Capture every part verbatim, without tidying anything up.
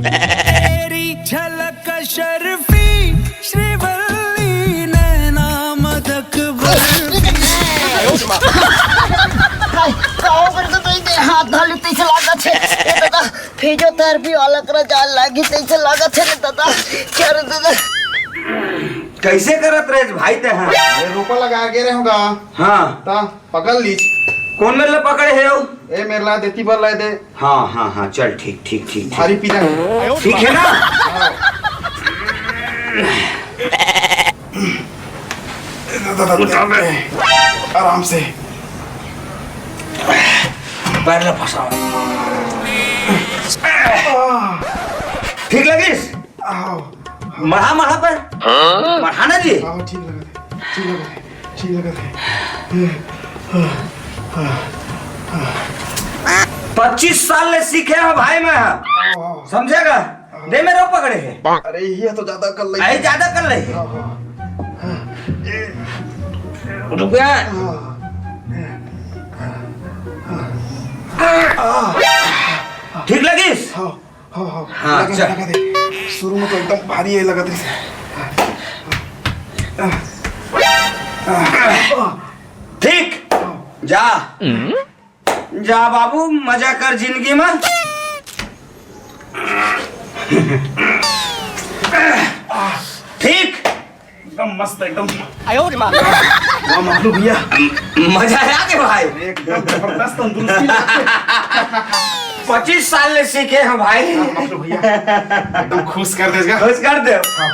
तेरी झलक शर्फी श्रीवल्ली नैना मदक बर्फी। हाय, का हो गए तो दे हाथ धर ले, तैसे लागत हे। ए दादा, फिजियोथेरेपी वाला करा जान लागी, तैसे लागत हे रे दादा। क्या रे दादा? कैसे करत रहे भाई ते? हाँ, अरे रोपा लगा गे रहे होगा। हाँ। ता पकड़ लीस। कौन मेर ला पकड़े हे अउ? ए मेर ला देती बर ला दे। हाँ, हाँ, हाँ, चल, ठीक, ठीक, ठीक, ठीक। भारी पीरा हे। ठीक है ना? हाँ। आराम से। पैर ला फंसा। ठीक लगिस? आओ। मढ़ा, मढ़ा पर। मढ़ा ना जी। आओ, ठीक लगा दे, ठीक लगा दे, ठीक लगा दे। पच्चीस साल ले सीखे हे भाई मैं। आओ, आओ। समझेगा? दे मेरे पकड़े हे। अरे, ये तो ज्यादा कर ले। अरे, ज्यादा कर ले। आओ, आओ। रुक जा। आओ। ठीक लगिस? हाँ। हाँ, हाँ, हाँ, लगा दे, चल। लगा दे। शुरू में तो एकदम भारी हे, लगा दे। ठीक, जा, जा बाबू, मजा कर जिंदगी में। ठीक। एकदम मस्त, एकदम। आयो रे माँ। वाह, मखलू भैया। मजा आ गया भाई। एकदम जबरदस्त तंदुरुस्ती। पच्चीस साल ले सीखे हैं भाई। हाँ, मखलू भैया। एकदम खुश कर देगा। खुश कर दे। हाँ।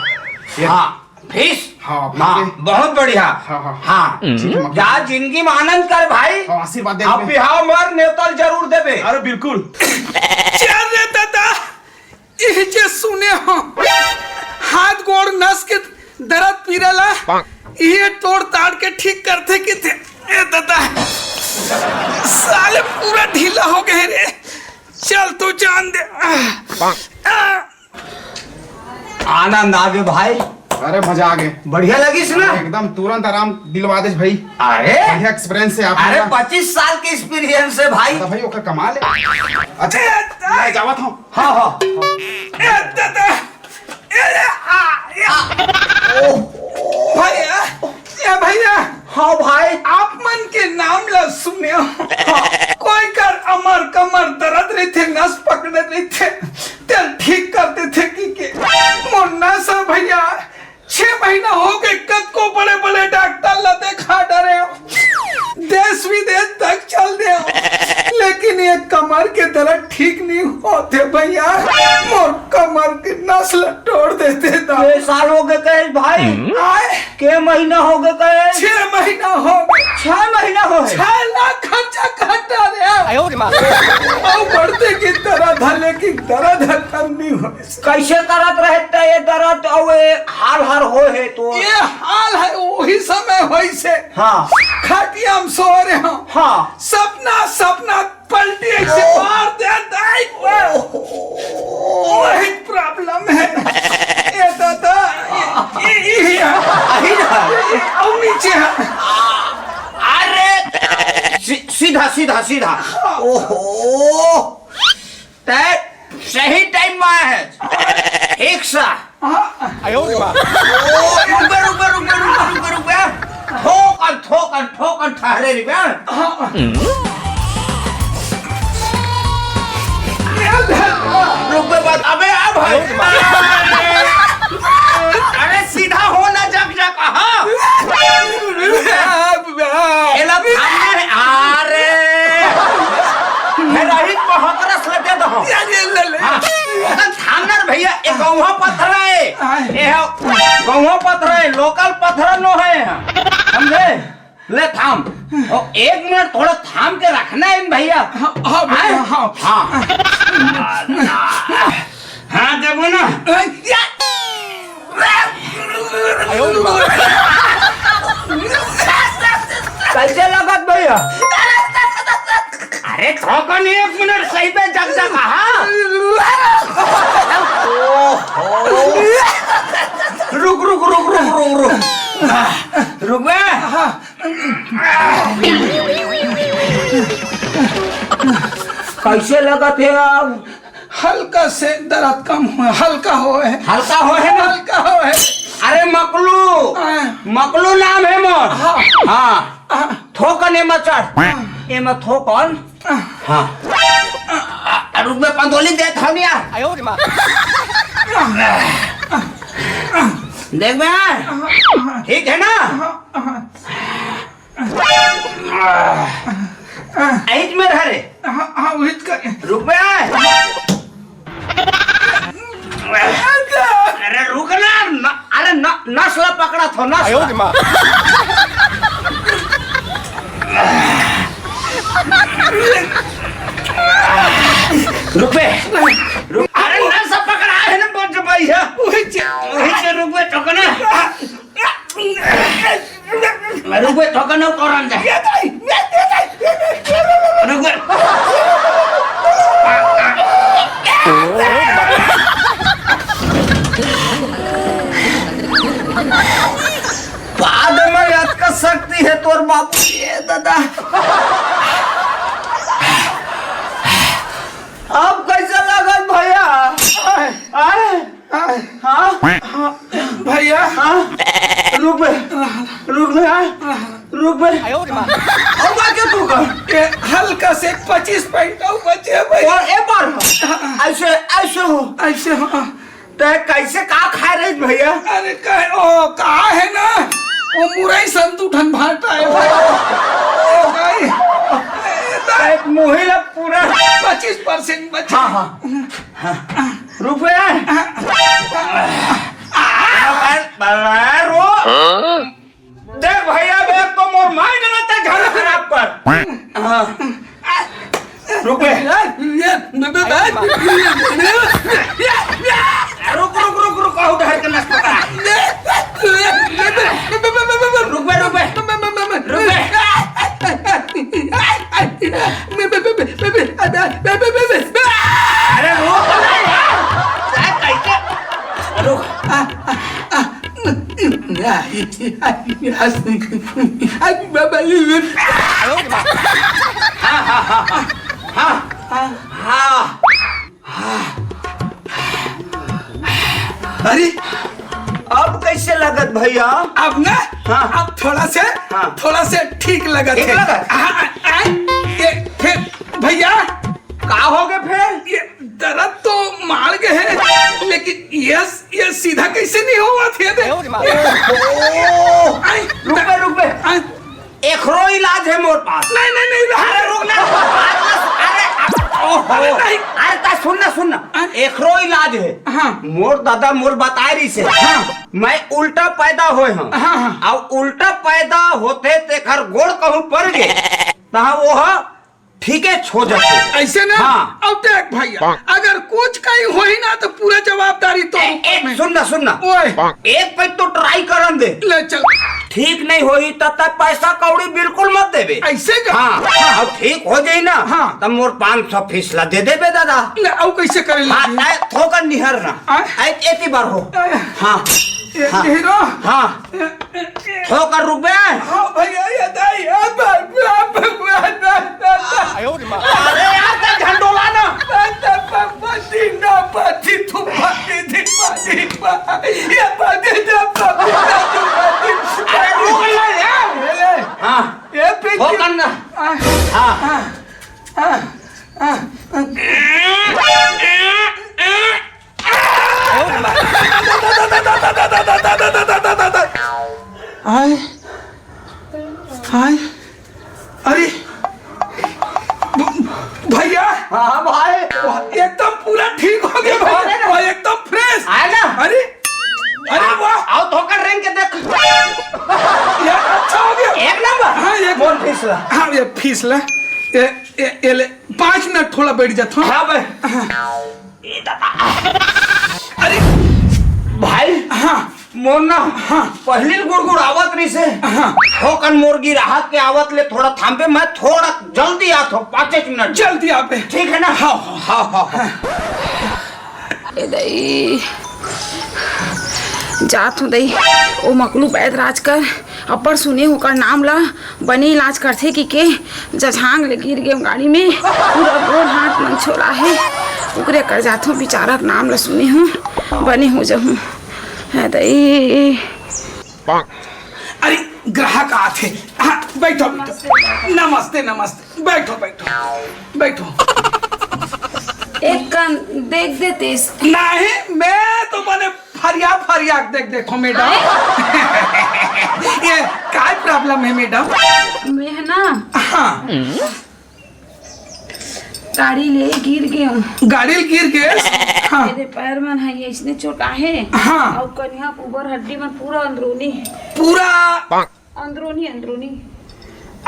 ये हाँ, फीस? हाँ, हाँ, फीस। बहुत बढ़िया। हाँ, हाँ। हाँ। ठीक है, मखलू। जा, जिंदगी में आनंद कर भाई। हाँ, आशीर्वाद दे अब दे। बिहाव मर नेवतल जरूर देबे। अरे बिल्कुल। चल रे दादा। इही जे सुने हो, हाथ गोड़ नस के दरद पीरा ला, इही तोड़ ताड़ के ठीक करथे किथे। ए दादा, साले पूरा ढीला हो गए रे। चल तू जान दे। आनंद आ गए भाई। अरे मजा आ गए। बढ़िया लगिस ना? एकदम तुरंत आराम दिलवा देस भाई। अरे, बढ़िया एक्सपीरियंस हे आप अरे, लोग का। पच्चीस साल के एक्सपीरियंस हे भाई। तो भाई ओकर कमाल हे। अच्छा, ए, ए, मैं जावत हूँ। हाँ, हाँ। ए, दादा, ए, आ, ए, आ। भैया, ए, भैया। हाँ भाई। आप मन के नाम ला सुने हो। हाँ। कोई कर अमर कमर दरद रहिथे, नस पकड़े रहिथे, तेल ठीक कर देथे कि के। मोर नस ह भैया, छह महीना हो गए, कतको बड़े-बड़े डॉक्टर ला देखा डरे हो, देश विदेश तक चल दे हो, लेकिन ये कमर के दर्द ठीक नहीं होथे भैया। मोर कमर के नस ला तोड़ देथे दा। के साल हो गए कहे भाई? आय? के महीना हो गए कहे? छह महीना हो गए। छह महीना हो गए? छह लाख खर्चा काटा रे। आयो रे माँ। अउ बढ़ते की दर्द है, लेकिन दर्द खत्म नहीं हो। कैसे करत रहे ते ये दर्द अउ ये हाल हर हो हे तो? ये हाल है वही समय होइसे। हाँ। खटिया में सो रहे हो। हाँ। सपना, सपना पलटी ऐसे मार दे, दाई। वही प्रॉब्लम है। ये दादा, ये, ये, ये, अही ना। ये, अउ नीचे है। अरे, सी-, सीधा, सीधा, सीधा। ओहो। तै सही टाइम में आए है। ठीक सा। हाँ। आयो रे बाप। ओ, रुक बे, रुक बे, रुक बे, रुक बे, रुक बे, रुक बे। ठोकन, ठोकन, ठोकन ठहरे रे बे। हाँ। रुक बे, बात, अबे, आ भाई। अरे, सीधा हो ना, जक, जक, हाँ। एला थामना है, अरे। हे रहित को हकरस लेते तो हम। ये, ये ले ले। हाँ, ओकर थामना रे भैया, ए गौहा पत्थर है। हाँ। ए गौहा पत्थर है, लोकल पत्थर नो है। समझे? ले थाम। ओ, एक मिनट थोड़ा थाम के रखना है भैया। हाँ, हाँ भैया, हाँ। हाँ। हाँ, देखो ना। या। कैसे लगत भैया? अरे ठोकन एक मिनट सही पे जग जग, हाँ। ओहो। रुक, रुक, रुक, रुक, रुक, रुक। रुक बे। हाँ। कइसे लगत हे अब? हल्का से दरद कम होय, हल्का होय। हल्का होय हे ना? हल्का होय हे। अरे मकलू, हाँ। मकलू नाम हे मोर। हाँ। हाँ। हाँ। थोकन एमा चढ़। हाँ। एमा थोकन। हाँ। अ, अ, रुक बे, पंतोली देत हँव यार। देख बे, ठीक हे ना? अहिच में रह रे। हाँ, हाँ, उहिच का। रुक बे। अरे रुक ना, न-, अरे न-, नस ला पकड़त हँव, नस ला। रुक बे, रुक। अरे नस पकड़ा हे ना, बच भैया। उहिच, उहिच, रुक बे, ठोक ना। रुक बे, ठोक ना, करन दे। रुक बे। बाद में याद कर सकती है तोर बाबू। ये दादा। अब कइसे लगत भैया? आय। आय। आय। हाँ? हाँ, भैया। हाँ? रुक बे। रुक बे, हाँ? रुक बे। अउ बात के तू कर? ये हल्का से पच्चीस पॉइंट अउ बचे हे भैया। अउ ए बार हो। हाँ, हाँ। अइसे, अइसे हो। अइसे हो। तैं कइसे का खाय रहिस भैया? अरे का, ओ, का हे ना, ओ मुरई संतू ठन भाटा हे। ओ, भाई। एक मुही ला पूरा पच्चीस परसेंट बचे। हाँ, हाँ। हाँ। रुक बे। अरे, अरे, रुक। देख भैया, देख तो मोर माइंड ना ते झन खराब कर। हाँ। रुक बे। रुक, रुक, रुक, रुक, कहूँ डहर के नस पकड़ा। रुक बे, रुक बे। रुक बे। अरे रुक ना यार। क्या कैसे? रुक। हाँ, हाँ, हाँ, हाँ। हाँ, हाँ, हाँ। हाँ। अरे, अब कैसे लगत भैया? अब ना, हाँ। अब थोड़ा से, हाँ। थोड़ा से ठीक लगत ठीक हे। लगत? हाँ, आ, ये फिर भैया। का हो गए फिर? ये दर्द तो मार गए है, लेकिन ये, ये सीधा कैसे नहीं हुआ थे दे? ओहो। आई, रुक बे, रुक बे। आई। एकरो इलाज है मोर पास। नहीं, नहीं, नहीं, नहीं। अरे रुक ना। अरे, ओहो। अरे नहीं। अरे ता सुन ना, सुन ना। हाँ। एकरो इलाज है। हाँ। मोर दादा मोर बताए रही से। हाँ। मैं उल्टा पैदा होए हूँ। हाँ, हाँ। अब उल्टा पैदा होते तेखर गोड़ कहूँ पड़ गए, तहाँ वो ठीके हो जाथे। ऐसे ना? हाँ। अब देख भैया, अगर कुछ कहीं होही ना तो पूरा जवाबदारी तो ए, ऊपर ए, में। सुन ना, सुन ना। ओए। एक पे तो ट्राई करन दे। ले चल। ठीक नहीं होही त तब पैसा कौड़ी बिल्कुल मत देबे। ऐसे का? हाँ, अब ठीक हो जाई ना, हाँ। तब मोर पाँच सौ फीस ला दे देबे दादा। ले, अब कैसे करे हाँ, लगी? ए, थोकन निहर ना। हाँ? ए, एती बार हो। ए, हाँ। ए, हाँ। निहरो। हाँ। ए, ए, ए। थोकन रुक बे। हाँ भैया, ये दाई, ए, बा, बा, बा। अरे यार, ते झंडोला ना। अरे रुक ना यार। ये ले। हाँ। ये पे हो करना। आ, हाँ। आ, आ, आ, आ। आय, आय, अरे, भ-, भैया। हाँ, हाँ, भाई। वाह, एकदम पूरा ठीक हो गया ठीक हो भाई। गया ना? वाह, एकदम फ्रेश। आय ना? अरे, अरे आ, वाह। आओ, धोकर रेंग के देख। यार, अच्छा हो गया। एक नंबर। हाँ, एक मोर नंबर। फीस ला। हाँ, ये फीस ला। ये, ये, ये ले, पाँच मिनट थोड़ा बैठ जाता हूँ। हाँ भाई। हाँ। ए दादा। अरे भाई, हाँ। मोर ना, हाँ। पहली गुड़गुड़ावत रही से। हाँ। थोकन मोर गिराहक के आवत ले थोड़ा थाम पे, मैं थोड़ा जल्दी आत हूँ, पाँच मिनट। जल्दी आ पे। ठीक है ना? हाँ, हाँ। हाँ, हाँ, हाँ। ए दई, जात हूँ दई, ओ मकलू बैद राज कर, अब्बड़ सुने हूँ ओकर नाम ला, बने इलाज करथे कि के। जझांग ले गिर गे गाड़ी में, पूरा गोड़ हाथ मन छोला हे। ओकरे कर जाथों, बेचारा के नाम ला सुने हूँ, बने हो जाहूँ। हे दई। अरे, ग्राहक आथे। हाँ, बैठो, बैठो। नमस्ते, नमस्ते। बैठो, बैठो, बैठो। एक कन देख देतेस। नहीं, मैं तो बने फरिया फरिया के देख देथों, मैडम। ये काय प्रॉब्लम है, मैडम? मैं है ना, हाँ। गाड़ी ले गिर गेंव। गाड़ी ले गिर गेस? हाँ। मेरे पैर मन है, ये इसने चोट आहे। हाँ। और कनिहा के ऊपर हड्डी मन पूरा अंदरूनी है। पूरा अंदरूनी, अंदरूनी।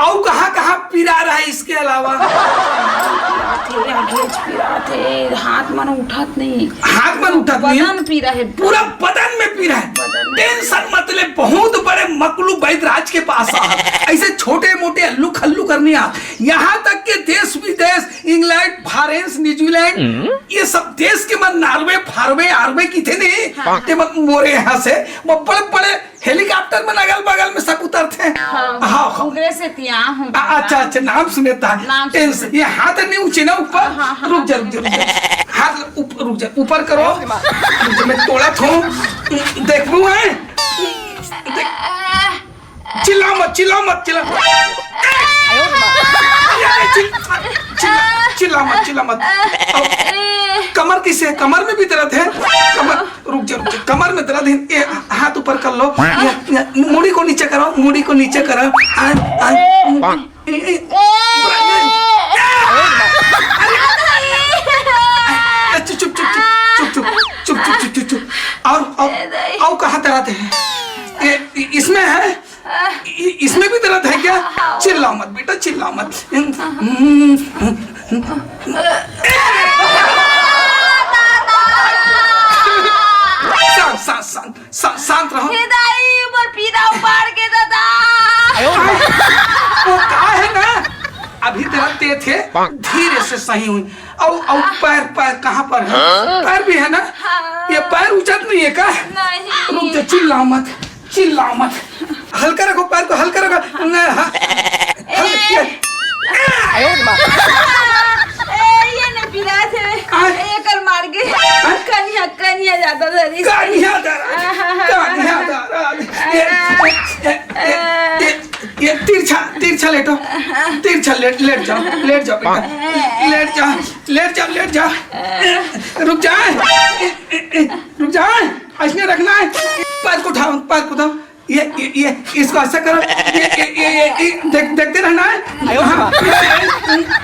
अउ कहाँ-कहाँ पीरा रहा इसके अलावा? पीरा थे, या घेच पीरा थे, हाथ मन उठत नहीं। हाथ मन उठत नहीं? बदन पीरा है। पूरा बदन में पीरा है। बदन में। टेंशन मत ले, बहुत बड़े मकलू बैदराज के पास आ। ऐसे छोटे मोटे अल्लू खल्लू करने आ। यहाँ तक के देश विदेश, इंग्लैंड, फ्रांस, न्यूजीलैंड, ये सब देश के मन, नॉर्वे, फार्वे, आर्वे की थे नहीं। हाँ। ते मन मोरे यहाँ से, वो बड़े बड़े हेलीकॉप्टर में अगल बगल में सब उतरते हैं। हाँ, हाँ, हाँ। उगरे से तिया हूँ। आ, अच्छा, अच्छा, नाम सुने था। नाम टेंस-, सुने। ये हाथ नहीं ऊंचे ना ऊपर। हाँ, हाँ, रुक जा, हाँ। रुक जा, रुक जा। हाथ ऊपर, रुक जा, ऊपर करो। रुक जा, मैं तोड़ा थो। देखबू है? देख। चिल्ला मत, चिल्ला मत, चिल्ला। अरे, चिल-, चिल्ला, चिल्ला मत, चिल्ला मत। अब कमर किसे? कमर में भी दर्द है? कमर, रुक जा, रुक जा। कमर में दर्द है। ये हाथ ऊपर कर लो। ये, ये, मुड़ी को नीचे करो, मुड़ी को नीचे करो। आ, आ, ए, ए, अरे, चुप, चुप, चुप। और, और, और कहाँ दर्द है? ये, इसमें है? इ-, इसमें भी दर्द है क्या? चिल्लाओ मत बेटा, चिल्लाओ मत। शांत, शांत, शांत, शा-, शांत रहो। हे दाई, मोर पीरा उपाड़ के दादा। वो का है ना, अभी दर्द दे थे, धीरे से सही हुई। और, और पैर, पैर कहाँ पर है? हाँ? पैर भी है ना? हाँ। ये पैर उचट नहीं है का? नहीं। रुक जा, चिल्लाओ मत, चिल्लाओ मत। हल्का रखो पैर को, हल्का रखो। ना, हाँ। ए। हल्का। ए, ये नहीं पीरा थे। हाँ। ये कल मार के। हाँ। कनिया, कनिया ज्यादा धरी। कनिया दर्द, हाँ, हाँ, हाँ, कनिया हाँ। दर्द। ये, ये, ये, ये, ये तिरछा, तिरछा लेटो। तिरछा लेट, लेट जाओ, लेट जाओ बेटा। लेट जाओ, लेट जाओ, लेट जाओ। रुक जा। रुक जा। ऐसने रखना है। पैर को उठाओ, पैर को उठाओ। ये, ये, ये, इसको ऐसा करो। ये, ये, ये, ये, ये, देख, देखते रहना है। हाँ, ये, ये,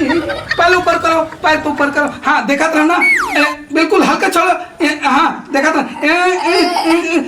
ये, पैर ऊपर करो, पैर को ऊपर करो। हाँ, देखत रहना। ए, बिल्कुल हल्का छोड़ो। ए, हाँ, देखत रहना। ए, ए, ए, ए।